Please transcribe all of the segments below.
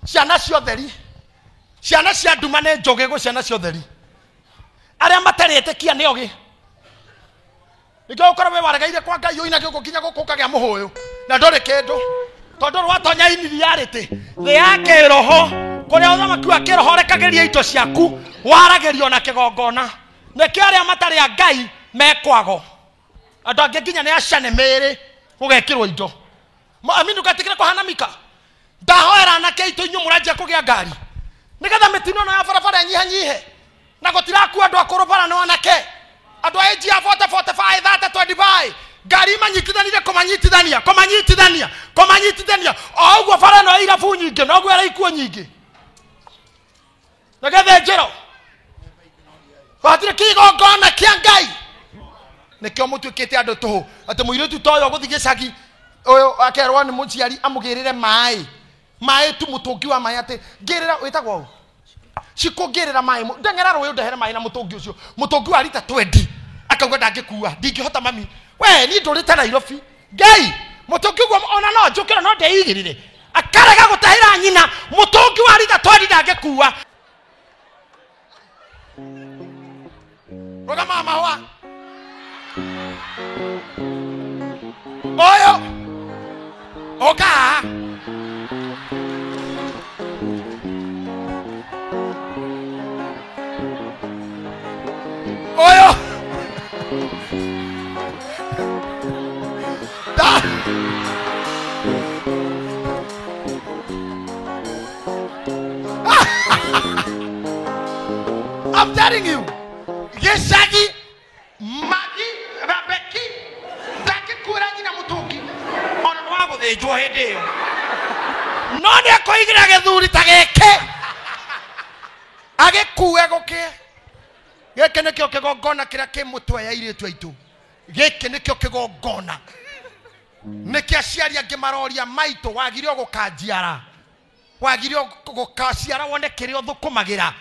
Ciana cia ũtheri, ciana cia nduma nĩ njũgĩ gwĩ ciana cia ũtheri. Arĩa matarĩ etĩkia nĩ ogĩ. Nĩkĩo ũkorwo wĩ waregeire kwa Ngai ũina gĩũkũ nginya gũkũ ũkagĩa mũhũyũ na ndũrĩ kĩndũ, tondũ rwatonya in reality thĩ ya kĩroho kũrĩa ũthamaki wa kĩroho ũrekagĩria indo ciaku waragĩrio na kĩgongona. Nĩkĩo arĩa matarĩ a Ngai mekwago. Andũ angĩ nginya nĩ acane mĩĩrĩ gũgekĩrwo indo. Amini ndũgetĩkĩre kũhana Mika. Ndahoera anake aitũ inyuĩ mũranjia kũgĩa ngari nĩgetha mĩtino ĩno ya barabara ĩnyihanyihe, na gũtirakua andũ akũrũ bara nĩ anake. Andũ a age ya 40, 45, 30, 25, ngari imanyitithanire kũmanyitithania, kũmanyitithania, kũmanyitithania. O ũguo bara ĩno ya irabu nyingĩ noguo ĩrĩ ikuũ nyingĩ. Nĩgetha njĩro hatirĩ kĩgongona kĩa Ngai. Nĩkĩo mũtuĩkĩte andũ tũhũ, atĩ mũirĩtu ta ũyũ ũgũthiĩ gĩcagi ũyũ akerwo nĩ mũciari amũgĩrĩre maĩ, maĩ tu, mũtũngi wa maĩ, atĩ ngĩrĩra wĩtagwo ũ? Cikũ ngĩrĩra maĩ, ndeng'era rũĩ ũndehere maĩ na mũtũngi ũcio, mũtũngi wa rita 20. Akauga ndangĩkua, ndingĩhota mami, we niĩ ndũrĩte Nairobi. Ngai, mũtũngi ũguo ona no njũkĩre no ndeigĩrĩre. Akarega gũtahĩra nyina mũtũngi wa rita 20 ndangĩkua. Rũgama mahũa ũyũ ũka haha. Ũyũ Da. I'm telling you, gĩcagi magi rabeki ndangĩkuĩra nyina mũtũngi ona nĩ wa gũthĩnjwo hĩndĩ ĩyo, no nĩ ekũigĩra gĩthuri ta gĩkĩ agĩkue gũkĩe. Gĩkĩ nĩkĩo kĩgongona kĩrĩa kĩ mũtwe ya airĩtu aitũ. Gĩkĩ nĩkĩo kĩgongona. Nĩkĩo aciari angĩ maroria maitũ, wagire ũgũkanjiara, wagire ũgũkaciara wone kĩrĩa ũthũkũmagĩra,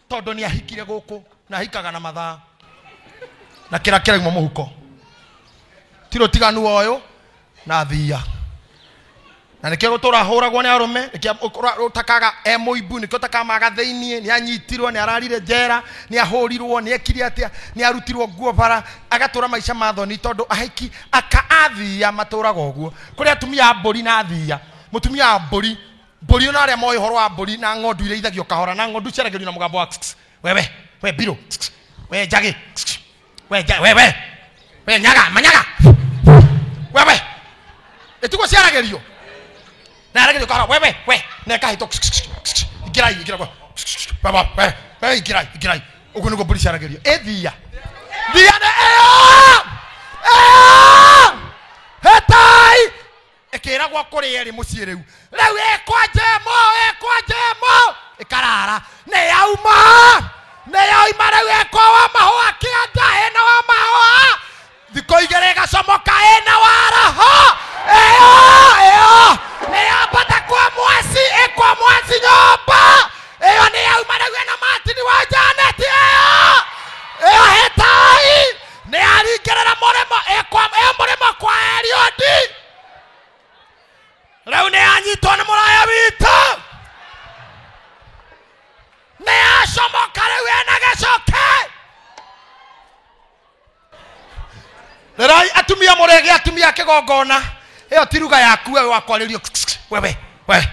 tondũ nĩ ahikire gũkũ na ahikaga na mathaa na kĩrĩa kĩrauma mũhuko. Ti ũtiganu wa ũyũ na thia. Na nĩkĩo gũtũra hũragwo nĩ arũme, nĩkĩo ũtakaga e mũimbu, nĩkĩo ũtakamaga thĩiniĩ, nĩ anyitirwo, nĩ ararire njera, nĩ ahũrirwo, nĩ ekire atĩa, nĩ arutirwo nguo bara, agatũra maica ma thoni, tondũ ahiki aka athia matũraga ũguo. Kũrĩ atumia a mbũri na athia. Mũtumia wa mbũri, mbũri ona arĩa moĩ ũhoro wa mbũri na ng'ondu irĩithagio kahora, na ng'ondu ciaragĩrio na mũgambo wa kss, wewe, we mbirũ, kss, we njagĩ, kss, we nja, wewe, we nyaga, manyaga, wewe. Ĩtiguo ciaragĩrio. Na yaragĩrio kahora, wewe, we, na ĩkahĩtwo, kss, kss, kss, ingĩrai, ingĩra kwa, kss, kss, wewe, we, we, ingĩrai, ingĩrai. Ũguo nĩguo mbũri ciaragĩrio. Ĩ thia. Thia nĩ ĩyo! Ĩyo! Hĩtai! Ĩkĩragwo kũrĩ erĩ mũciĩ rĩu. Rĩu ĩkwa njemo, ĩkwa njemo. Ĩkarara. Nĩ yauma! Nĩ yauma rĩu ĩkwa wa mahũa kĩanda, ĩna wa mahũa. Thikũ igĩrĩ ĩgacomoka ĩna wa roho. Ĩyo, ĩyo. Nĩ yambata kwa mwasi, ĩkwa mwasi nyũmba. Ĩyo nĩ yauma rĩu ĩna Martin wa Janet. Ĩyo. Ĩyo hĩtai. Nĩ yaringĩrĩra mũrĩmo, ĩkwa, ĩ mũrĩmo kwa Eliudi. Rĩu nĩ yanyitwo nĩ mũraya witũ. Nĩ yacomoka rĩu ĩna gĩcoke. Rĩrai atumia mũrege atumia kĩgongona. Ĩyo ti ruga yaku wewe wakwarĩrio. Wewe, we.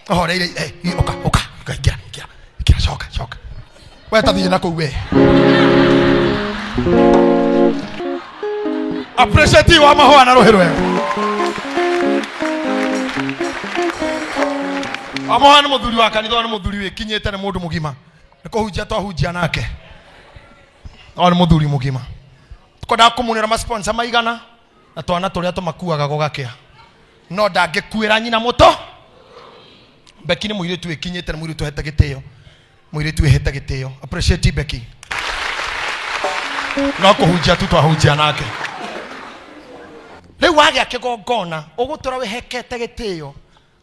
Ũhoreire, ũka, ũka, ũka, ingĩra, ingĩra, ingĩra, coka, coka. We ta thiĩ na kũu we. Appreciate wa mahũa na rũhĩ rwega. Wa mahũa nĩ mũthuri wa kanitha, nĩ mũthuri wĩkinyĩte, nĩ mũndũ mũgima. Nĩ kũhunjia twahunjia nake. No nĩ mũthuri mũgima. Tũkwendaga kũmunĩra ma sponsor maigana na twana tũrĩa tũmakuaga gũgakĩa. No ndangĩkuĩra nyina mũto. Becky nĩ mũirĩtu wĩkinyĩte, nĩ mũirĩtu ũhete gĩtĩo. Mũirĩtu wĩhete gĩtĩo. Appreciate Becky. No kũhunjia tu twahunjia nake. Rĩu wagĩa kĩgongona, ũgũtũra wĩhekete gĩtĩo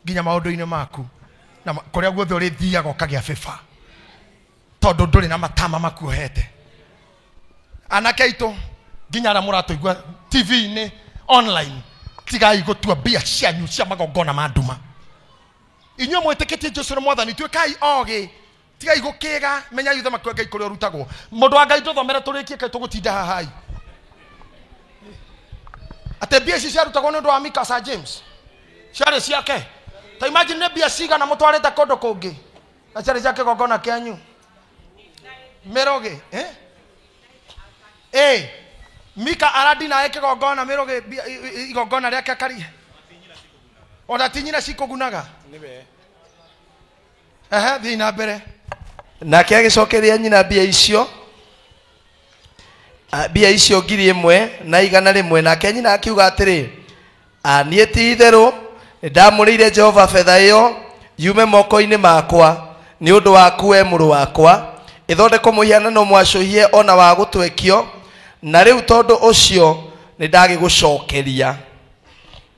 nginya maũndũ-inĩ maku. Na kũrĩa guothe ũrĩthiaga ũkagĩa favor. Tondũ ndũrĩ na matama makuohete. Anake aitũ, nginya arĩa mũratũigua T V-inĩ, online, tigai gũtua mbia cianyu cia magongona ma nduma. Inyuĩ mwĩtĩkĩtie Jesũ nĩ mwathani, tuĩkai ogĩ, tigai gũkĩga, menyai ũthamaki wa Ngai kũrĩa ũrutagwo. Mũndũ wa Ngai tũthomere tũrĩkie kaĩ tũgũtinda haha. Atĩ mbia ici ciarutagwo nĩ ũndũ wa Mika Sir James, ciarĩ ciake. Ta imagine nĩ mbia cigana mũtwarĩte kũndũ kũngĩ na ciarĩ cia kĩgongona kĩanyu. Mĩrũgĩ, eh? Mika aradinaĩ kĩgongona mĩrũgĩ igongona rĩake akari. Ona ti nyina cikũgunaga. Ehe, thiĩ na mbere. Nake agĩcokeria nyina mbia icio, mbia icio 1,100. Nake nyina akiuga atĩrĩ, niĩ ti itherũ nĩndamũrĩire Jehova betha ĩyo yume moko-inĩ makwa nĩ ũndũ waku we mũrũ wakwa, ĩthondekwo mũhianano mwacũhie ona wa gũtwekio, na rĩu tondũ ũcio nĩndagĩgũcokeria.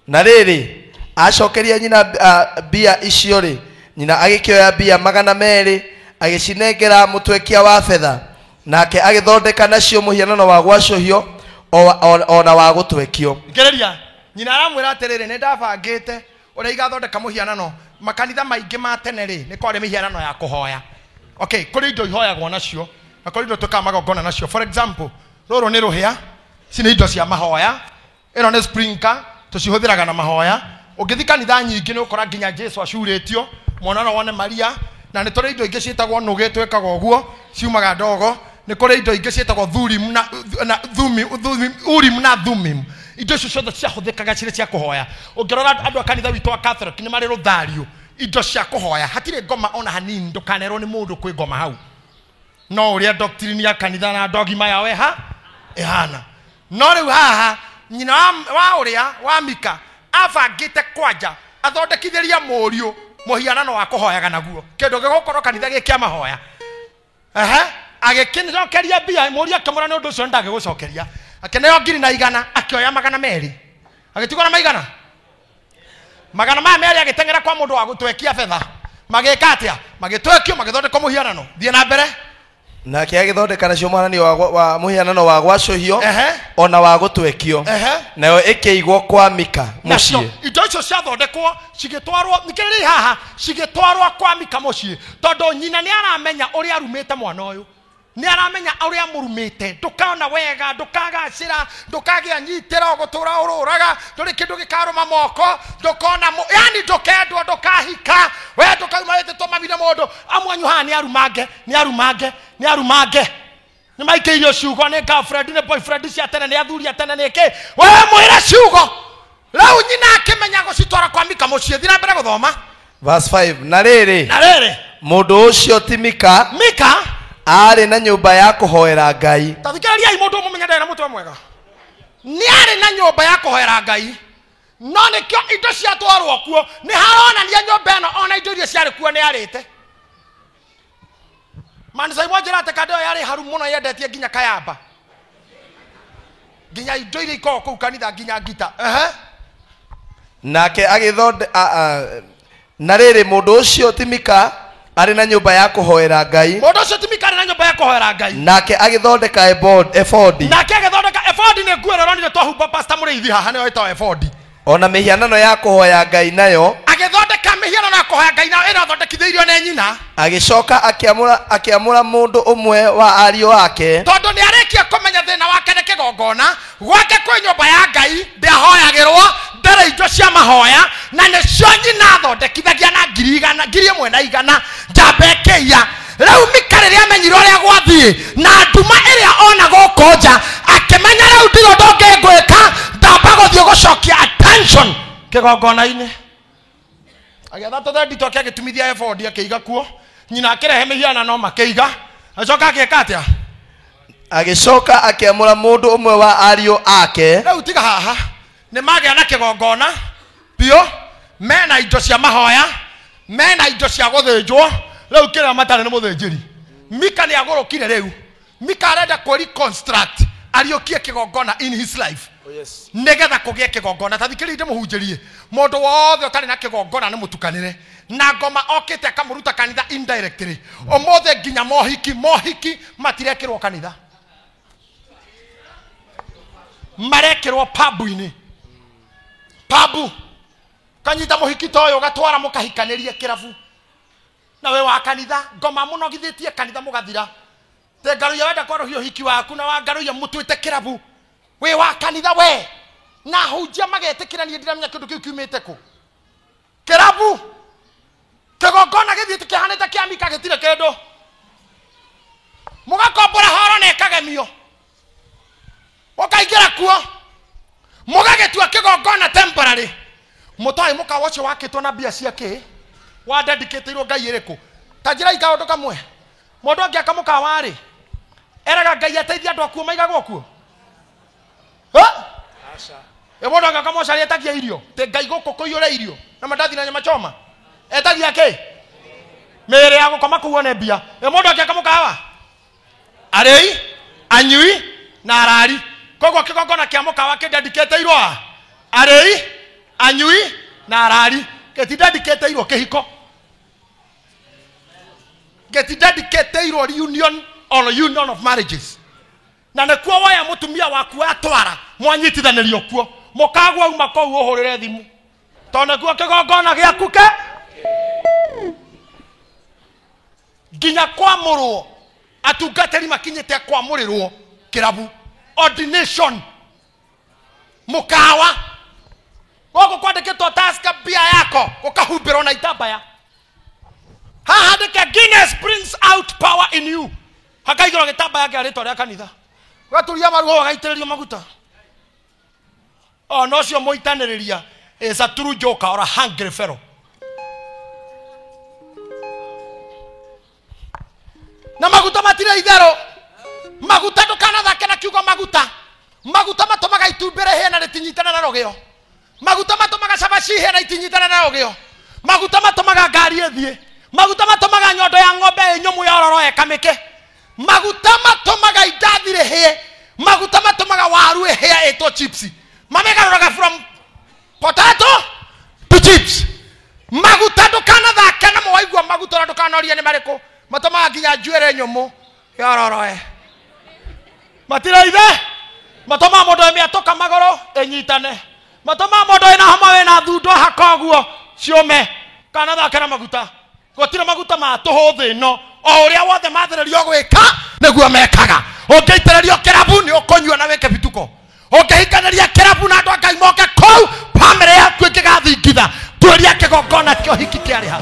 Na rĩrĩ, acokeria nyina mbia icio rĩ, nyina agĩkĩoya mbia 200 agĩcinengera mũtwekia wa betha, nake agĩthondeka nacio mũhianano wa gwacũhio o na wa gũtwekio. Thikĩrĩria, nyina aramwĩra atĩrĩrĩ, nĩ ndabangĩte ũrĩa igathondeka mũhianano. Makanitha maingĩ ma tene rĩ, nĩ kwarĩ mĩhianano ya kũhoya. Okay, kũrĩ indo ihoyagwo nacio na kũrĩ indo twĩkaga magongona nacio. For example, rũrũ nĩ rũhĩa, ici nĩ indo cia mahoya. Ĩno nĩ sprinkler, tũcihũthĩraga na mahoya. Ũngĩthiĩ kanitha nyingĩ nĩ ũkora nginya Jesu acurĩtio, mwana no wone Maria, na nĩ tũrĩ indo ingĩ ciĩtagwo nũgĩ, twĩkaga ũguo, ciumaga ndogo. Nĩ kũrĩ indo ingĩ ciĩtagwo Thurim na Thumim, Thumim, Urim na Thumim. Indo icio ciothe ciahũthĩkaga cirĩ cia kũhoya. Ũngĩrora andũ a kanitha witũ wa Catholic nĩ marĩ rũthario, indo cia kũhoya. Hatirĩ ngoma ona hanini, ndũkanerwo nĩ mũndũ kwĩ ngoma hau. No ũrĩa doctrine ya kanitha na dogma yao ĩha ĩhana. No rĩu haha nyina wa ũrĩa wa Mika abangĩte kwanja athondekithĩria mũriũ mũhianano wa kũhoyaga naguo, kĩndũ gĩgũkorwo kanitha gĩ kĩa mahoya. Ehe, agĩkĩcokeria mbia, mũriũ akĩmũra nĩ ũndũ ũcio ndangĩgũcokeria. Akĩneo 1,100, akĩoya 200, agĩtigwo na maigana 200, agĩteng'era kwa mũndũ wa gũtwekia betha. Magĩka atĩa? Magĩtwekio, magĩthondekwo mũhianano. Thiĩ na mbere. Nake agĩthondeka nacio mũhianano wa mũhianano wa gwacũhio ona wa gũtwekio, nayo ĩkĩigwo kwa Mika nacio mũciĩ. Indo icio ciathondekwo cigĩtwarwo nikĩrĩ haha, cigĩtwarwo kwa Mika mũciĩ, tondũ nyina nĩ aramenya ũrĩa arumĩte mwana ũyũ, nĩ aramenya ũrĩa amũrumĩte. Ndũkona wega, ndũkagacĩra, ndũkagĩa nyitĩro, gũtũra ũrũraga, ndũrĩ kĩndũ gĩkarũma moko, ndũkona yani ndũkendwo, ndũkahika, we ndũkauma wĩtĩtwo mami nĩ mũndũ. Amwe anyu haha nĩ arumange, nĩ arumange, nĩ arumange, nĩ maikĩirio ciugo nĩ girlfriend, nĩ boyfriend cia tene, nĩ athuri a tene, nĩ kĩ. We mwĩre ciugo rĩu nyina akĩmenya gũcitwara kwa Mika mũciĩ. Thiĩ na mbere gũthoma. Verse 5. Na rĩrĩ, na rĩrĩ, mũndũ ũcio ti Mika Mika aarĩ na nyũmba ya kũhoera Ngai. Ta thikĩrĩriai, mũndũ ũmũmenya ndarĩ na mũtwe mwega. Nĩ arĩ na nyũmba ya kũhoera Ngai, no nĩkĩo indo ciatwarwo kuo nĩ haronania nyũmba ĩno ona indo iria ciarĩ kuo nĩ arĩte. Manisa imwe njĩra atĩ kanda ĩyo yarĩ haru mũno, yendetie nginya kayamba, nginya indo iria ikoragwo kũu kanitha, nginya ngita. Ehe. Nake agĩthonde na rĩrĩ, mũndũ ũcio ti Mika arĩ na nyũmba ya kũhoera Ngai. Mũndũ ũcio ti Mika arĩ na nyũmba ya kũhoera Ngai. Nake agĩthondeka ebodi, Nake agĩthondeka ebodi, nĩ nguo ĩrĩa ũronire twahumba pastor mũrĩithi haha, nĩyo ĩtagwo ebodi. Ona mĩhianano ya kũhoya Ngai nayo. Agĩthondeka mĩhianano ya kũhoya Ngai nayo ĩrĩa athondekithĩirio nĩ nyina. Agĩcoka akĩamũra mũndũ ũmwe wa ariũ ake. Tondũ nĩ arĩkia kũmenya thĩna wake nĩ kĩgongona gwake kwĩ nyũmba ya Ngai ndĩahoyagĩrwo, ndarĩ indo cia mahoya, na nĩcio nyina athondekithagia na 100,000, 1,100 njamba ĩkĩiya. Rĩu Mika rĩrĩa amenyire ũrĩa gwathiĩ na nduma ĩrĩa ona gũkũ nja, akĩmenya rĩu ndirĩ ũndũ ũngĩ ngwĩka, ndamba gũthiĩ gũcokia attention kĩgongona-inĩ. Agĩetha tũthendi twake, agĩtumithia ebodi, akĩiga kuo. Nyina akĩrehe mĩhianano makĩiga. Acoka agĩka atĩa? Agĩcoka akĩamũra mũndũ ũmwe wa ariũ ake. Rĩu tiga haha nĩ magĩa na kĩgongona biũ, mena indo cia mahoya, mena indo cia gũthĩnjwo. Rĩu kĩrĩa matarĩ nĩ mũthĩnjĩri. Mika nĩ agũrũkire. Rĩu Mika arenda kũ reconstruct, ariũkie kĩgongona in his life, nĩgetha kũgĩe kĩgongona. Ta thikĩrĩria ndĩmũhunjĩrie, mũndũ wothe ũtarĩ na kĩgongona nĩ mũtukanĩre na ngoma okĩte akamũruta kanitha indirectly. Ũmũthĩ nginya mohiki matirekĩrwo kanitha, marekĩrwo pabu-inĩ, pabu. Kanyita mũhiki ta ũyũ ũgatwara mũkahikanĩrie kĩrabu. Na we wa kanitha, ngoma mũnogithĩtie kanitha mũgathira. Te ngaruia wenda kwarũhia ũhiki waku na wangaruia mũtuĩte kĩrabu. Wĩ wa kanitha we. Na hunjia magetĩkĩra niĩ ndiramenya kĩndũ kĩu kiumĩte kũ. Kĩrabu. Kĩgongona gĩthiĩte kĩhanĩte kĩa Mika gĩtirĩ kĩndũ. Mũgakombora horo na ĩkagemio. Ũkaingĩra kuo. Mũgagĩtua kĩgongona temporary. Mũtoĩ mũkawa ũcio wakĩtwo na mbia cia kĩ? Wa dedicatĩirwo Ngai ĩrĩkũ? Ta njĩrai kaũndũ kamwe. Mũndũ angĩaka mũkawa rĩ, eraga Ngai ateithie andũ akuo maigagwo kuo. Ha? Ĩ mũndũ angĩaka mocarĩ etagia irio. Tĩ Ngai gũkũ kũiyũre irio na mandathi na nyama choma. Etagia kĩ? Mĩĩrĩ ya gũkoma kũu one mbia. Ĩ mũndũ angĩaka mũkawa? Arĩi, anyui na arari. Koguo kĩgongona kĩa mũkawa kĩdedicatĩirwo a? Arĩi, anyui na arari. Gĩtidedicatĩirwo kĩhiko. Gĩtidedicatĩirwo reunion or union of marriages. Na nĩkuo woya mũtumia waku atwara mwanyitithanĩrio kuo. Mũkagwa uma kũu ũhũrĩre thimũ. Tondũ nĩkuo kĩgongona gĩaku ke nginya kwamũrwo atungatĩri makinyĩte kwamũrĩrwo kĩrabu ordination mũkawa gũkũ kwandĩkĩtwo Tusker bia yako gũkahumbĩrwo na itambaya. Haha andĩke Guinness brings out power in you. Hakaigĩrwo gĩtambaya kĩa rĩtwa rĩa kanitha. Ũgaturia maru ũgaitĩrĩrio maguta. Ona ũcio mũitanĩrĩria is a true joker or a hungry fellow. Na maguta matirĩ itherũ. Maguta ndũkanathake na kiugo maguta. Maguta matũmaga itumbĩ rĩhĩe na rĩtinyitane na rũgĩo. Maguta matũmaga cabaci ihĩe na itinyitane na rũgĩo. Maguta matũmaga ngari ĩthiĩ. Maguta matũmaga nyondo ya ng'ombe ĩ nyũmũ yororoe ĩkamĩke. Maguta matũmaga indathi rĩhĩe. Maguta matũmaga waru ĩhĩe ĩtwo chips. Mamĩgarũraga from potato to chips. Maguta ndũkanathake namo waigua maguta na ndũkanorie nĩ marĩkũ. Matũmaga nginya njuĩrĩ nyũmũ yororoe. Matira ithe. Matũmaga mũndũ wĩ mĩatũka magũrũ ĩnyitane. Matũmaga mũndũ wĩna homa wĩna thundo haka ũguo ciũme. Kanathake na maguta. Gũtirĩ maguta ma tũhũ thĩ ĩno. O ũrĩa wothe mathĩrĩrio gwĩka nĩguo mekaga. Ũngĩitĩrĩrio kĩrabu nĩ ũkũnyua na wĩke bituko. Ũngĩhikanĩria kĩrabu na andũ a Ngai moke kũu, bamĩrĩ yaku ĩngĩgathingitha. Tuĩria kĩgongona kĩa ũhiki kĩarĩ ha.